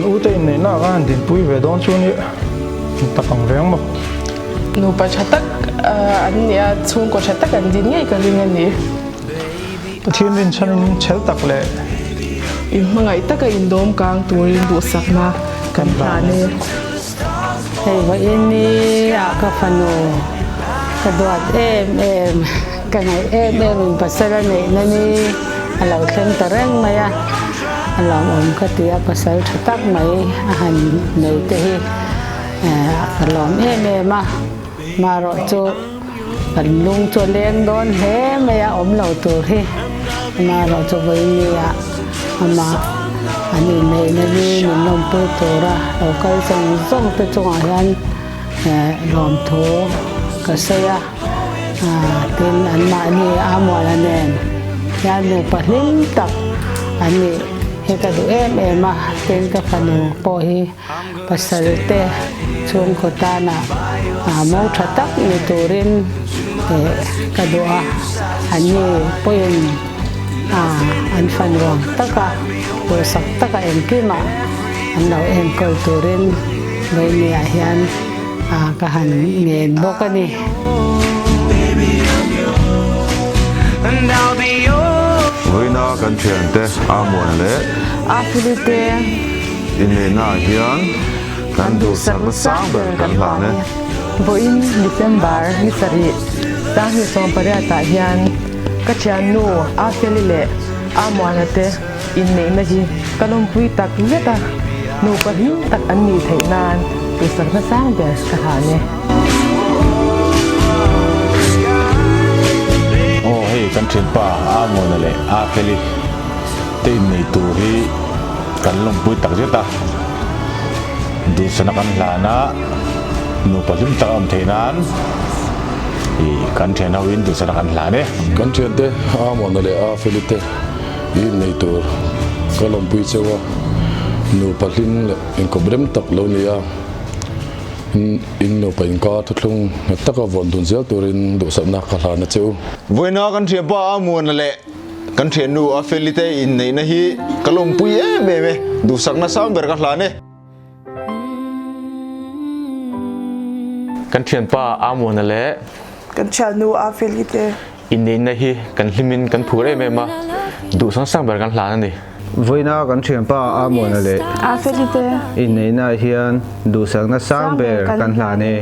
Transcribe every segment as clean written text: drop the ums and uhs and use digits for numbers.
Kan u te inneihna ah khan han dinpui ve dawn chu ni tak ang reng maw? Nupa tha tak an ni a, chhungkaw tha tak an din ngei ka ring a ni. Pathian rinchhanin chhel tak leh. Inhmangaih taka indawm kang turin duhsakna kan hlan e. Hei vawiin ni ah ka fanu ka duat em em, ka ngaih em em in pasal a neihna ni a lo thleng ta reng mai a, a lawmawm ka ti a, pasal tha tak mai a han nei te hi ka lawm em em a, marawh chu kan lung chu a leng dawn hle mai a, awm lo tur hi marawh chu vawiin ni ah amah an inneihna ni min lawmpui tura lo kal zawng zawng te chungah hian lawmthu ka sawi a, tin anmahni a muala nen hian nupa hlim tak an nih hi ka duh em em a, tin ka fanu pawh hi. Pasal te chhungkaw tana mo tha tak ni turin ka duh a, anni pawhin an fanu ang taka duhsak taka engkimah an lo enkawl turin Vawinia hian ka han ngen bawk a ni. Vawiina kan thiante Amuana leh Afilite. Inneihnaah hian kan duhsakna sang ber kan hlan e. Vawiin December ni sarih sanghnih sawmpariatah hian ka thiannu Afeli leh Amuana te inneihna hi ka lawmpui tak zet a, nupa hlim tak an nih theih nan duhsakna sang ber ka hlan e. Aw hei kan thianpa Amuana leh Afeli te innei tur hi Kan lawmpui tak zet a, duhsana kan hlan a, nupa hlim tak a awm theih nan kan thian ho in duhsana kan hlan e. Kan thiante Amona leh Afeli te i innei tur ka lawmpui cheu a, nupa hlim leh inkawp rem tak lo ni a, in nupa inkar thuthlung nghet taka vawn dun zel turin duhsakna ka hlan a che u. Vawiina kan thianpa Amona leh Kan thiannu a Feli te inneihna hi ka lawmpui em em e, duhsakna sang ber ka hlan e. Kan thianpa Amuana leh. Kan thiannu a Feli te. Inneihna hi kan hlimin kan phur em em a, duhsakna sang ber kan hlan a ni. Vawiina kan thianpa Amuana leh. A Feli te. Inneihna hian duhsakna sang ber kan hlan e.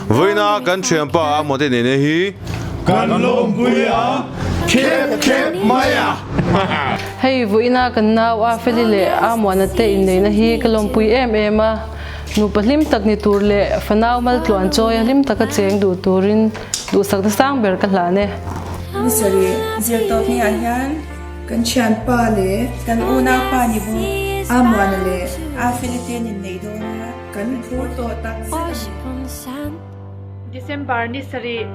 Vawiina kan thianpa Amuana te inneihna hi. Kan lawmpui a, khep khep mai a. Hei vawiina kan nau a Feli leh a Muana te inneihna hi ka lawmpui em em a, nupa hlim tak ni tur leh fanau maltluan chawi a hlim taka cheng duh turin duhsakna sang ber ka hlan e. Ni sarih zirtawp ni ah hian kan thianpa leh kan unaupa ni bawk a Muana leh a Feli te an inneih dawn a, kan phur tawh tak zet a ni. December ni sarih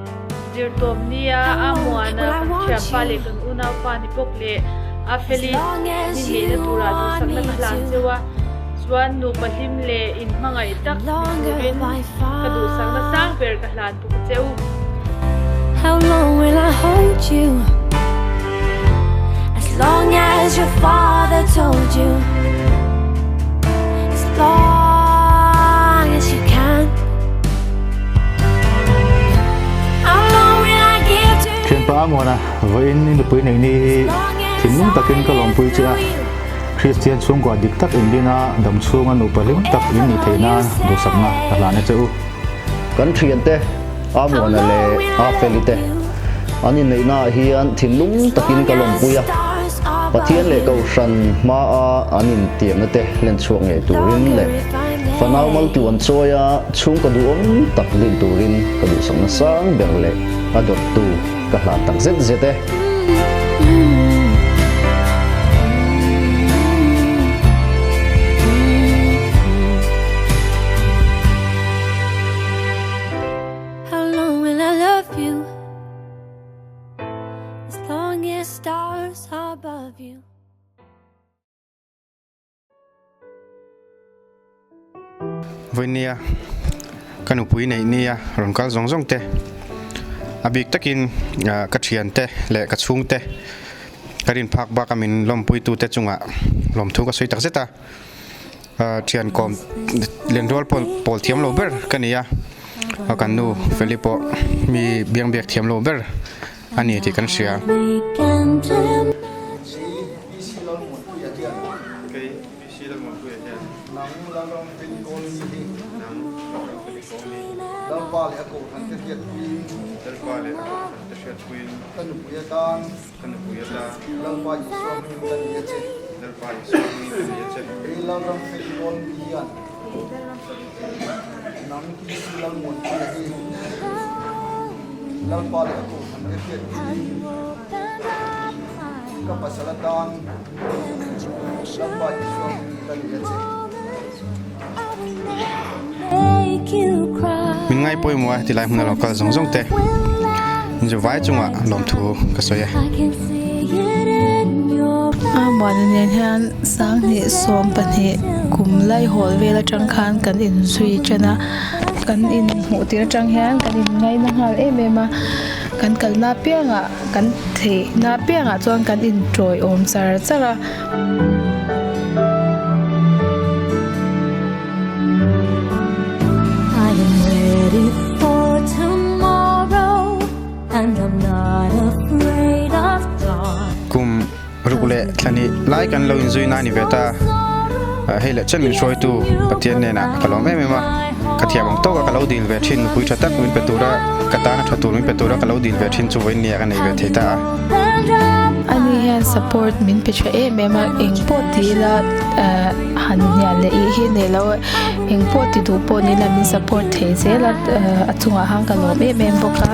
zirtawp nia a muana kan thianpa leh kan unaupa ni bawk leh a feli ni neihna turah duhsakna ka hlan cheu a, chuan nupa hlim leh inhmangaih tak ni turin ka duhsakna sang ber ka hlan bawk a cheu. How long will I hold you As long as your father told you As long as you can How long will I give to you Thianpa Amuana, vawiin i nupui neih ni hi thinlung takin ka lawmpui che a, Kristian chhungkua dik tak indina damchhunga nupa hlim tak in nih theih nan duhsakna ka hlan a che u. Kan thiante Amuana leh Afeli te an inneihnaah hian thinlung takin ka lawmpui a, Pathian leh Kohhran hmaa an intiamna te hlen chhuak ngei turin leh fanau maltluan chawia chhungkaw duhawm tak din turin ka duhsakna sang ber leh a dawttu ka hlan tak zet zet e. How long will I love you As long as stars are above you Vawinia ka nupui neih nia rawn kal zawng zawng te a bik takin ka thian te leh ka chhung te ka rin phak bak a min lawmpui tu te chungah lawmthu ka sawi tak zet a. Thian kawm lenrual pawl pawl thiam lo ber ka ni a, kan nu Feli pawh mi biang biak thiam lo ber a ni tih kan hria. Ka nupui ata. Lalpa Isua hmingin ka ni a che. Lalpa Isua hmingin ka ni a che. Kei Lalram fei kawl mi hian. Nang PC Lalmuanpuia hi. Lalpa leh a kohhran te hriatpuiin. Ka pasal atan. Lalpa Isua hmingin ka ni a che. Min ngai pawimawh a tilai hmuna lo kal zawng zawng te zu vai chungah lawmthu ka sawi e. A muana nen hian sanghnih 12 kum laihawl vel atang khan kan inzui tan a, kan inhmuh tir atang hian kan inngaina nghal em em a, kan kalna apiangah kan theihna apiangah chuan kan intawiawm char char a. Kum ruk leh thlani lai kan lo inzui na ni ve ta. Hei leh chen min hruaitu Pathian nenah ka lawm em em a, ka thiam ang tawka ka lo dil ve thin nupui tha tak min pe tura ka tana tha tur min pe tura ka lo dil ve thin chu vawiin nia ka nei ve thei ta a. Ani hian support min pe tha em em a, eng pawh ti ila han hnial leh ih hi nei lo a, eng pawh ti duh pawh ni ila min support thei zel a, a chungah khan ka lawm em em bawk a.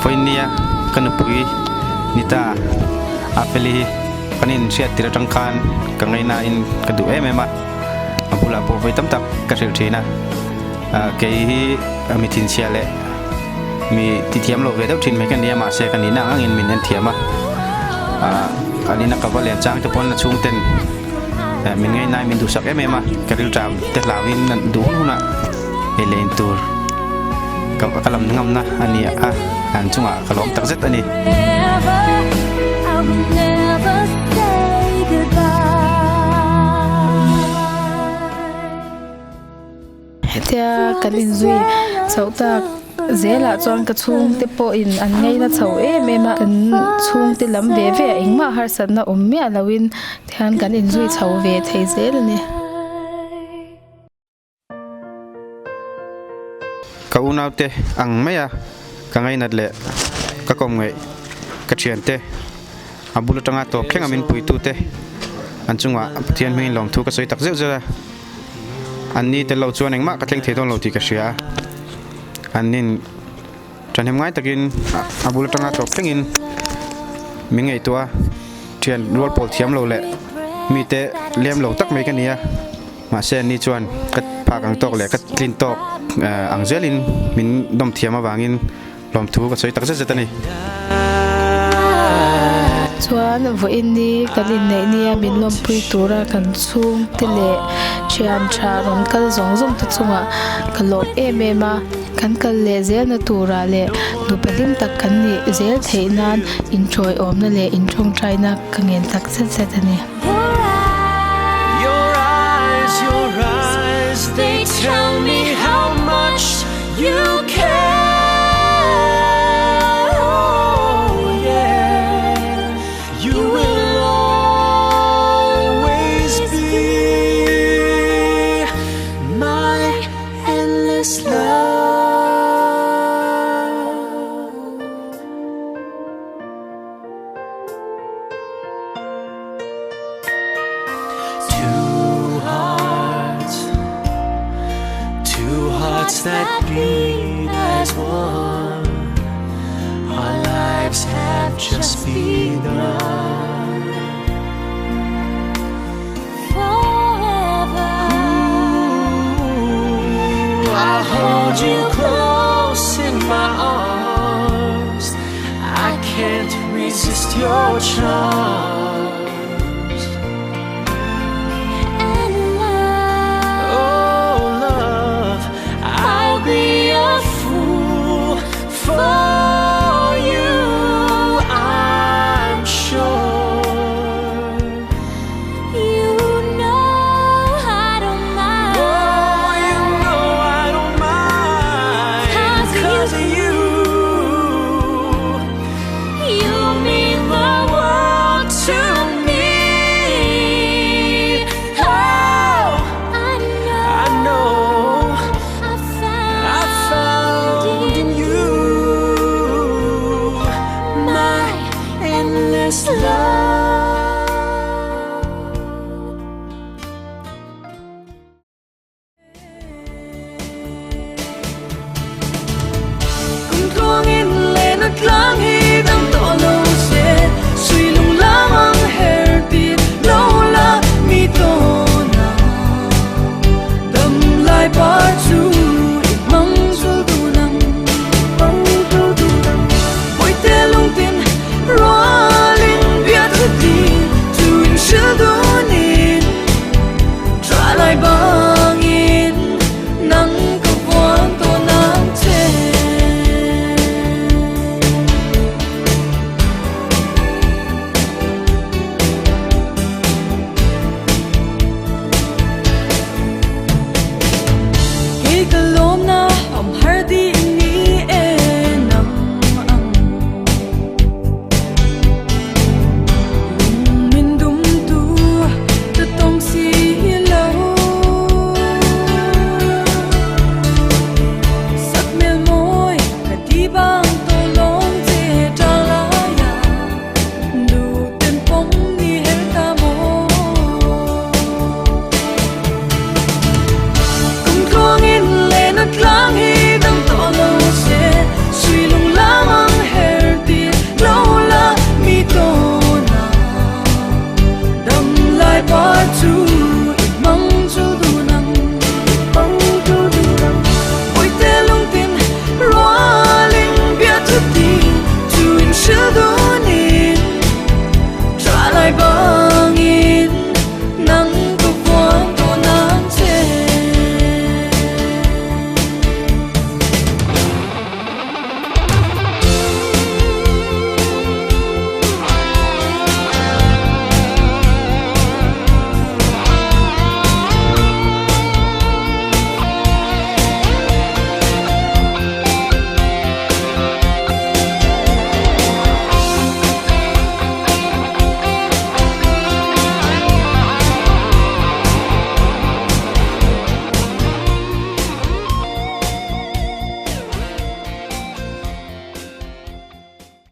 Vawinia ka nupui Nita Afeli hi kan inhriat tir atang khan ka ngaihnain ka duh em em a, a bulah pawh vawi tam tak ka hrilh thin a, kei hi mi thinchhia leh Mi ti thiam lo ve deuh thin mai ka nia mahse ka nihna ang angin min en thiam a, an ina ka va len chang te pawn a chhung ten min ngainai min duhsak em em a, ka rilṭam te hlauhin an duh hun hunah ei leh in tur ka lam ngamna a ni a, an chungah ka lawm tak zet a ni. Hetia kan inzui chhoh tak zelah chuan ka chhungte pawhin an ngaina chho em em a, kan chhungte lam ve ve ah engmah harsatna awm miah loin tihian kan inzui chho ve thei zel a ni. Ka unaute ang maia ka ngainat leh ka kawm ngaih ka thiante a bul atanga tawp thleng a min puitute an chungah Pathian hmingin lawmthu ka sawi tak zeuh zeuh a. An ni tel lo chuan engmah ka thleng thei dawn lo tih ka hria a, an nin thahnem ngai takin a bul atanga tawp thlengin min ngaihtuah a, thian rual pawl thiam lo leh mite lem lo tak mai ka ni a, mahse an ni chuan ka phak ang tawk leh ka tlin tawk ang zelin min dawm thiam avangin Lawmthu ka sawi tak zet zet a ni. Chuan vawiin ni kan inneih nia min lawmpui tura kan chhungte leh thian tha rawn kal zawng zawng te chungah ka lawm em em a, kan kal leh zelna turah leh nupa hlim tak kan nih zel theih nan inṭawiawmna leh inṭawngṭaina ka ngen tak zet zet a ni. You care, oh yeah. You will always be my endless love. Two hearts, two hearts that beat as one. Our lives have just begun. Forever. I'll hold you close in my arms. I can't resist your charms. And love, oh love, I'll be a fool for you, I'm sure. You know I don't mind. Oh, you know I don't mind. 'Cause 'Cause of you. You mean the world to me. Oh, I know. I know. I found, I found in you my endless love. Kum tluangin len a tlang hi.